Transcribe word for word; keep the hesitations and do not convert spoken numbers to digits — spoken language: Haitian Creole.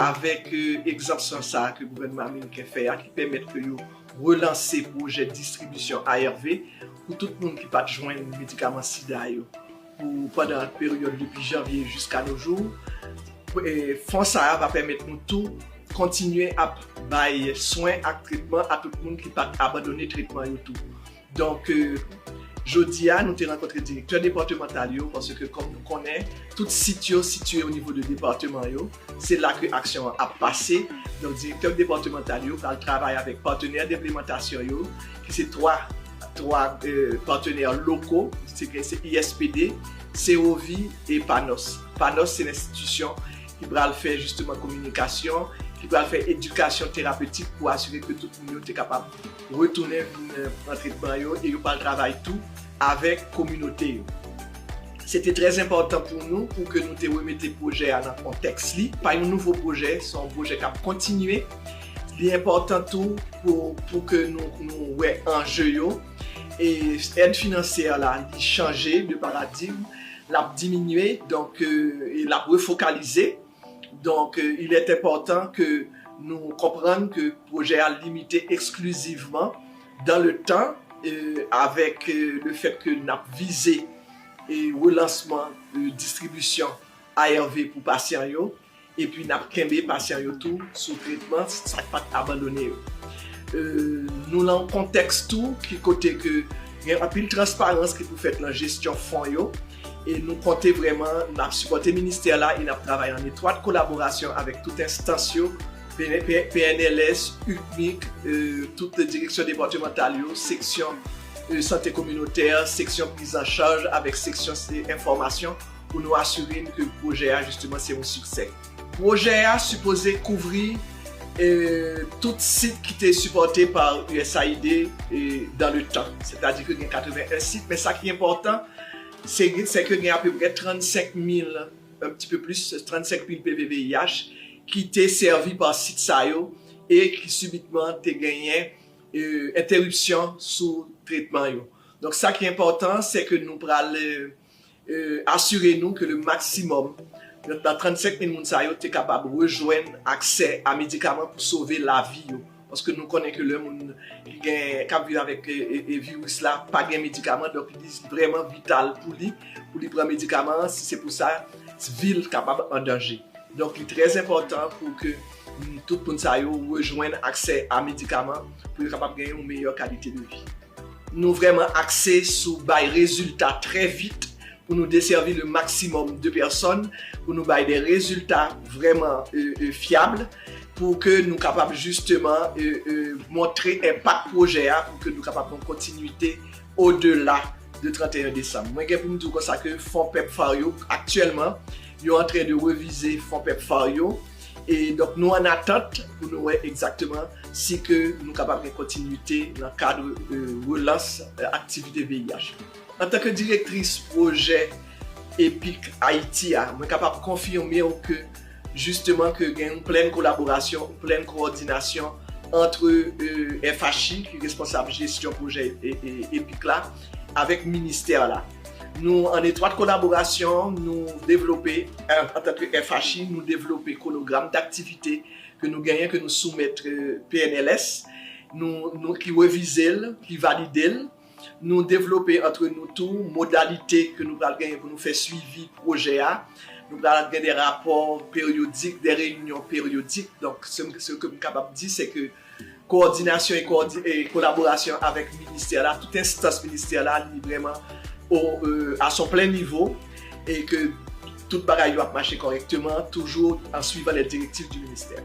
Avèk egzanpsyon sa a ke gouvènman ameriken fè a, ki pèmèt ke yo relanse pwojè distribisyon A R V pou tout moun ki pa t jwenn medikaman sida yo pou pandan peryòd depi janvye jiska no jou. Fon sa a va pèmèt nou tou kontinye ap bay swen ak tretman a tout moun ki pa t abandone tretman yo tou. Donk, jodi a, nou te rankontre direktè depatmantal yo, paske kòm nou konnen, tout sit yo sitiye o nivo de depatman yo, se la ke aksyon an ap pase. Donk, direktè depatmantal yo pral travay avèk patnè denplemantasyon yo, ki se twa, twa patenè loko, se I S P D, Serovi e Panos. Panos se lenstitisyon ki pral fè jisteman kominikasyon, ki pral fè edikasyon terapetik pou asire ke tout moun yo te kapab retounen vin pran tretman yo e yo pral travay tou avèk kominote yo. Se te trè enpòtan pou nou pou ke nou te remete pwojè a nan kontèks li. Pa yon nouvo pwojè, se yon pwojè k ap kontinye. Li enpòtan tou pou, pou ke nou, nou wè anje yo. E èd finansyè la, li chanje de paradigm, l ap diminye, donk, e l ap refokalize. Donk, il est important ke nou konprann ke pwojè a limite eksklizivman dans le temps, avèk le fait que n ap vize relansman distribisyon A R V pou pasyan yo, epi n ap kenbe pasyan yo tou sou tretman, sa k pa t abandone yo. Nou nan yon kontèks tou ki kote ke gen anpil transparans ki pou fèt nan jesyon fon yo, e nou konte vrèman, n ap sipòte ministè la e n ap travay an etwat kolaborasyon avèk tout enstans yo, P N L S, UCMIC, tout direksyon depatmantal yo, seksyon sante kominotè, seksyon priz an chaj avèk seksyon enfòmasyon pou nou asire n ke pwojè a jisteman se yon siksè. Pwojè a sipoze kouvri tout sit ki te sipòte pa U S A I D dans le temps. Sètadi ke gen katreven en sit, men sa ki enpòtan, se ke gen apeprè trannsenk mil, un petit peu plus, trannsenk mil P V V I H ki te sèvi pa sit sa yo e ki sibitman te genyen entèripsyon sou tretman yo. Donk, sa ki enpòtan, se ke nou pral asire nou ke le maksimòm nan trannsenk mil moun sa yo te kapab rejwenn aksè a medikaman pou sove lavi yo. Paske nou konnen ke lè moun ki gen, k ap viv avèk viris la pa gen medikaman, donk li vrèman vital pou li, pou li pran medikaman an, si se pou sa, vi l kapab an danje. Donk, li trè enpòtan pou ke tout moun sa yo rejwenn aksè a medikaman pou yo kapab genyen yon meyè kalite de vi. Nou vrèman akse sou bay rezilta trè vit pou nou desèvi le maksimòm de pèsòn, pou nou bay de rezilta vrèman fyab, pou ke nou kapab jisteman montre enpak pwojè a, pou ke nou kapab gen kontinite odela de trannteyen desanm. Mwen gen pou m di w konsa ke fon pèpfar yo, aktyèlman, yo antren de revize fon pèpfar yo. E donk, nou an atant pou nou wè egzakteman si ke nou kapab gen kontinite nan kad relans aktivite V I H. Antanke direktris pwojè EPIC Ayiti a, mwen kapab konfime w ke jisteman ke gen yon plèn kolaborasyon, yon plèn kowòdinasyon ant F H I, ki responsab jesyon pwojè EPIC la, avèk ministè la. Nou an etwat kolaborasyon, nou devlope, antanke F H I, nou devlope kwonogram daktivite ke nou genyen, ke nou soumèt P N L S, nou, nou ki revize l, ki valide l. Nou devlope antre nou tou modalite ke nou pral genyen pou nou fè swivi pwojè a. Nou pral gen de rapò peryodik, de reyinyon peryodik. Donk, se, se ke m kapab di, se ke kowòdinasyon e kowòdi-, e kolaborasyon avèk ministè la, tout enstans ministè la, li vrèman o, euh, à son plein niveau, e ke tout bagay yo ap mache kòrèkteman, toujou an suivant les directives du ministère.